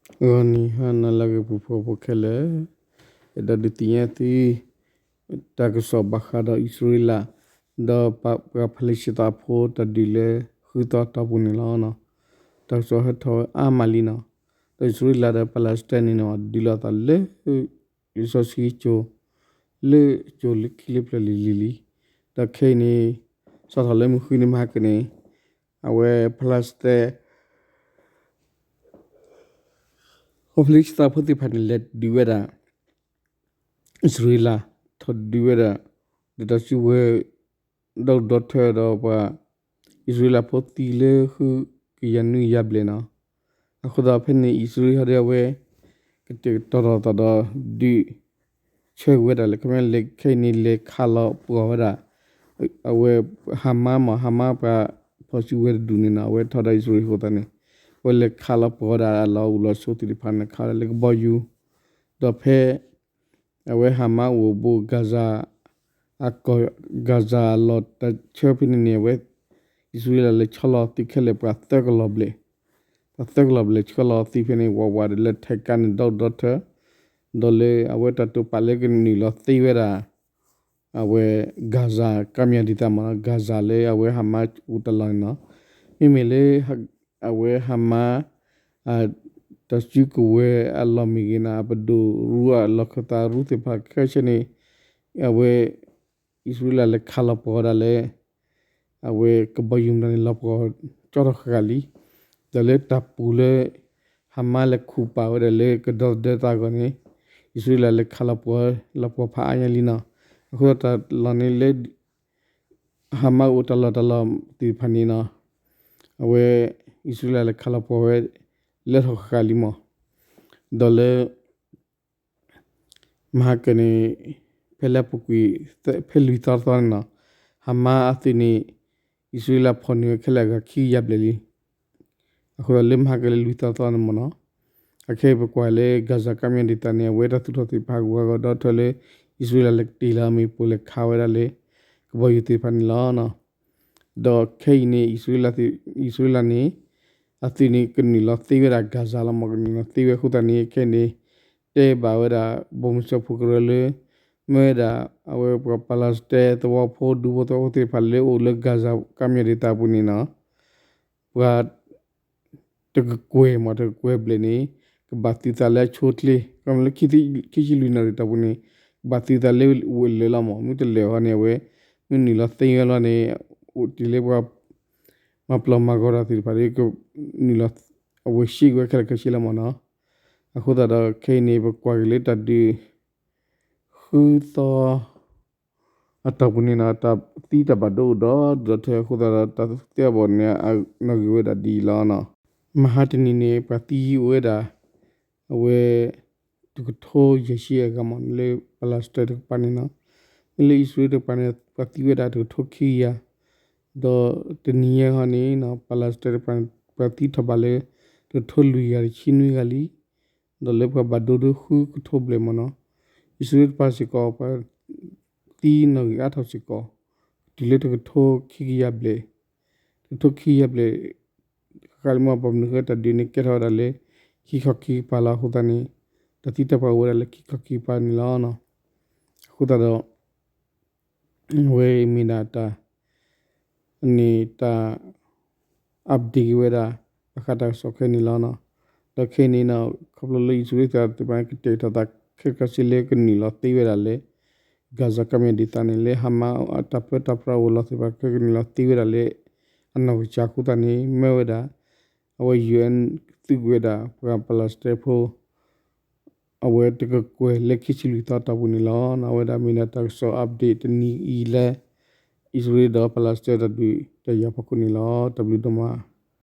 ဂီၤနံၤဟါနၤလၢအဂ့ၤ ပှၤဖှီၣ်ဖိခဲလၢာ်, အဲၣ်ဒိးဒုးသ့ၣ်ညါသု တၢ်ကစီၣ်ဘၣ်ဃးဒီးအံၣ်စရ့လး ဒီးပှၤဖလ့ၡသးဖိတၢ်ဒုးလၢဃုသီတီၢ်ပူၤန့ၣ်လီၤ. တၢ်ကစီၣ်ဟဲထီၣ်ဝဲအါမးလံနီၤ, ဒီးအံၣ်စရ့လးဒီး Palestine န့ၣ်န့ၣ် ဒုးလိာ်သးလၢ လံာ်စီဆှံကၠိ လၢကၠိလၢခံလၢပျၢၤလံၤလံၤလံၤ, ဒီးခဲအံၤန့ၣ် စးထီၣ်လၢမုၢ်ဃုနံၤမဟါကန့ၣ် အဝဲ Palestine ပှၤဖလ့ၡသးဖိသ့ၣ်တဖၣ်န့ၣ် လဲၤဒုးဝဲဒၣ် အံၣ်စရ့လး, ထီၣ်ဒုးဝဲဒၣ် ဒီးတၢ်စုကဝဲၤ ဒီဒီထၢဒီးပှၤ အံၣ်စရ့လးဖိသံလၢဃုကယၤနွံကယၤဘျဲၣ်နီၤ. အဃိသတးဖဲန့ၣ် အံၣ်စရ့လးဟီဒီးအဝဲ ကတဲာ်ကတီၤထီၣ်သးဒီး ဒုးဆၢက့ၤဝဲဒၣ်လၢ ခဲအံၤန့ၣ် လဲၤခးလီၤပှီၢ်ဝဲဒၣ် အဝဲ ဟၤမါမ့ၢ် ဟၤမါပှၤဖီၣ်စုကဝဲၤတဒူၣ်န့ၣ်နီၤ, အဝဲထီဒါအံၣ်စရ့လးအဃိသတးန့ၣ် အဝဲလဲၤခးလီၤပှီၢ်ဝဲဒၣ်အလီၢ်အိၣ်လီၢ်ဆိးသ့ၣ်တဖၣ်န့ၣ် ခးဝဲဒၣ်လၢကဘီယူၤ, ဒီးဖဲ အဝဲဟၤမါအိၣ်ဘူး Gaza အကီၢ် Gaza အလီၢ်တၢ်ဆၢဖဲန့ၣ်န့ၣ် အဝဲ အံၣ်စရ့လးလဲၤဆီလီၤသံခဲလၢာ်ပှၤသၢကလီၤဘျဲၣ်, ပှၤသၢကလီၤဘျဲၣ်ဆီလီၤသံဖဲန့ၣ် ဝးဝးဒီးလၢထဲးကါန့ၣ် ဒီဒီထၢ ဒီးလၢအဝဲတၢ်တိာ်ပာ်လၢကနုာ်လီၤသ့ဝဲဒၣ် အဝဲ Gaza ကမျၢၢ်ဒံးသးမ့ၢ်နီၤ, Gaza လၢအဝဲဟၤမါအိၣ်တၢ်လီၢ်န့ၣ်နီၤ, မ့မ့ၢ်လၢ အဝဲဟၤမါ တၢ်စုကဝဲၤအလီၢ်မ့ၢ်ဂ့ၤနီၤ, အပဒိၣ်ရူအလီၢ်ခၢၣ်သးရူသ့ၣ်တဖၣ်ခဲဆ့န့ၣ် အဝဲ အံၣ်စရ့လးလဲၤခးလီၤပှီၢ်ဝဲဒၣ်လၢ အဝဲကဘီယူၤမတၤန့ၣ် လီၤပှီၢ်ကၠီထီၣ်ဃၣ်ဃၣ်လံ, ဒီးလၢတၢ်ပူၤလၢ ဟၤမါလဲၤခူၣ်ပာ်ဝဲဒၣ်လၢကဒီသဒၢသးအဂီၢ်န့ၣ် အံၣ်စရ့လးလဲၤခးလီၤပှီၢ် လီၤပှီၢ်ဖးအါညါလံနီၤ, အဃိတၢ်လီၢ်န့ၣ်လၢ ဟၤမါအိၣ်တၢ်လီၢ်တၢ်လီၢ်သ့ၣ်တဖၣ်န့ၣ်နီၤ, အဝဲ အံၣ်စရ့လးလဲၤခးလီၤပှီၢ်ဝဲ လဲၤထီၣ်ဃၣ်ဃၣ်လံမ့ၢ်, ဒီးလၢ မဟါကန့ၣ် ဖဲလၢအပူၤကွံာ် ဖဲလွံၢ်သီတသီန့ၣ်နီၤ, ဟၤမါအသုးန့ၣ် အံၣ်စရ့လးဖီၣ်န့ၢ်ဝဲခဲလၢာ်အဂၤခံကယၤဘျဲၣ်လံ, အဃိဒီးလၢမဟါကလၢလွံၢ်သီတသီန့ၣ်မ့ၢ်နီၤ, အခဲအံၤပကွၢ်လၢ Gaza ကမျၢၢ်ဒံးသးန့ၣ် အဝဲတၢ်သူၣ်ထီၣ်သ့ၣ်တဖၣ်ဂုၤဂၤဂီၤဒီးထၢလၢ အံၣ်စရ့လးလဲၤကတ့ၢ်လီၤမ့ၣ်ပိၢ်လဲၤခးဝဲဒၣ်လၢ ကဘီယူၤသ့ၣ်တဖၣ်န့ၣ်လီၤ. ဒီးခဲအံၤန့ၣ် အံၣ်စရ့လးန့ၣ် အသုးန့ၣ်ကနုာ်လီၤသ့ဝဲဒၣ် Gaza လီၤမ့ၢ် ကနုာ်လီၤသ့ဝဲအဃိသတးန့ၣ် ခဲအံၤန့ၣ် တဲဘၣ်ဝဲဒၣ် ဘိၣ်မုၢ်စၢဖှိၣ်ကရၢလၢ မ့ၢ်ဝဲဒၣ် အဝဲပှၤ Palestine သဝီဖိ ဒူဖိသဝီဖိသ့ၣ်တဖၣ်လၢအိၣ်လၢ Gaza ကမျၢၢ်ဒံးသးအပူၤန့ၣ်နီၤ ပှၤ တကကွဲၢ်မ့ၢ် တကကွဲၢ်ဘျဲၣ်န့ၣ် ကဘၣ်သုးသးလၢအဆိအချ့ ကမ့ၢ်လၢ ခံဆံလွံၢ်နၣ်ရံၣ်တီၢ်ပူၤန့ၣ် ကဘၣ်သုးသးလၢဝဲလၢာ်လီၤမ့ၢ် မ့ၢ်တလၢာ်ဟီန့ၣ် အဝဲ မ့ၢ်နုာ်လီၤသ့ဝဲလီၤန့ၣ် အိၣ်တ့ၢ်လၢပှၤ မၤပျီမၤဂီၤတၢ်သ့ၣ်တဖၣ်ဒီး ကနုာ်လီၤ အဝဲဆံးဝဲခဲလၢာ်ခဲဆ့လီၤမ့ၢ်နီၤ အဃိသတးဒီး ခဲအံၤန့ၣ် ပကွၢ်က့ၤလၢတၢ်ဒုး ဃုသီ အတီၢ်ပူၤန့ၣ်နီၤ တၢ်သံတၢ်ဘၣ်ဒိအိၣ်ဒီး ဒီးထဲအဃိသတးဒီး တၢ်သံအဘီၣ်န့ၣ် အနီၣ်ဂံၢ်ဝဲဒၣ်ဒ်အံၤလီၤနီၤ. မဟါတနံၤန့ၣ် ပှၤသံဝဲဒၣ် အဝဲ တကထိယဲၢ်ဆံအဂၤမ့ၢ် လၢ Palestine တကပၤန့ၣ်နီၤ. မ့ၢ်လၢအံၣ်စရ့လးတကပၤန့ၣ် ပှၤသံဝဲဒၣ်တကထိခံကယၤ ဒီးတနံၤညါဟီန့ၣ်နီၤ Palestine တကပၤန့ၣ် ပှၤသံထီၣ်ဘးလၢ တကထိလွံၢ်ကယၤတဆံနွံဂၤလံ ဒီးလၢပှၤဘၣ်ဒိဒိဃုကထိဘျဲၣ်မ့ၢ်နီၤ. အံၣ်စရ့လးတကပၤစ့ၢ်ကီး ပှၤသံနီၣ်ဂံၢ်အါထီၣ်စ့ၢ်ကီး တုၤလၢတကထိခံကယၤဘျဲၣ် တကထိခံကယၤဘျဲၣ် ဃၣ်ဃၣ်လံမ့ၢ် ဘၣ်မနုၤဃိတၢ်ဒုးန့ၣ်ကဲထီၣ်ဝဲဒၣ်လၢ ခံခီခံကပၤလီၤအဃိသတးန့ၣ် တၢ်သံတၢ်ပှၢ်အိၣ်ဝဲဒၣ်လၢခံခီခံကပၤန့ၣ်လီၤ. အဃိသတးဒီး အဝဲအံၤမ့ၢ်ဒၣ်တၢ် န့ၣ်တၢ် update က့ၤဝဲဒၣ် ဘၣ်ဃးတၢ်ကစီၣ်ခဲအံၤန့ၣ်လီၤ. ဒီးခဲအံၤန့ၣ်နီၤ ခီဖျိလၢအံၣ်စရ့လးသ့ၣ်တဖၣ်န့ၣ် ကတဲာ်ကတီၤသးခဲလၢာ်ခဲဆ့လၢကနုာ်လီၤသ့ဝဲဒၣ်လၢ Gaza ကမျၢၢ်ဒံးသးန့ၣ် လၢ Hamas အတၢ်ပၢတၢ်ပြးအိၣ်လီၤသ့ၣ်တဖၣ် ကနုာ်လီၤသ့ဝဲဒၣ်လၢ အနီၢ်ကစၢ်အဃိသတးန့ၣ် မ့ၢ်ဝဲဒၣ် အဝဲ ယူၢ်အၣ် သုးကွံာ်ဝဲဒၣ် ပှၤ Palestine ဖိ အဝဲတကကွဲၢ်လၢခံဆံလွံၢ်သီတီၢ်ပူၤန့ၣ်လီၤ. အဝဲဒၣ်မ့ၢ်ဒၣ်တၢ်ကစီၣ် update တနံၤအံၤလၢ အံၣ်စရ့လးဒီး Palestine တၢ်ဒုးတၢ်ယၤဖီခိၣ်န့ၣ်လီၤ. တၢ်ဘျုးဒိၣ်မး.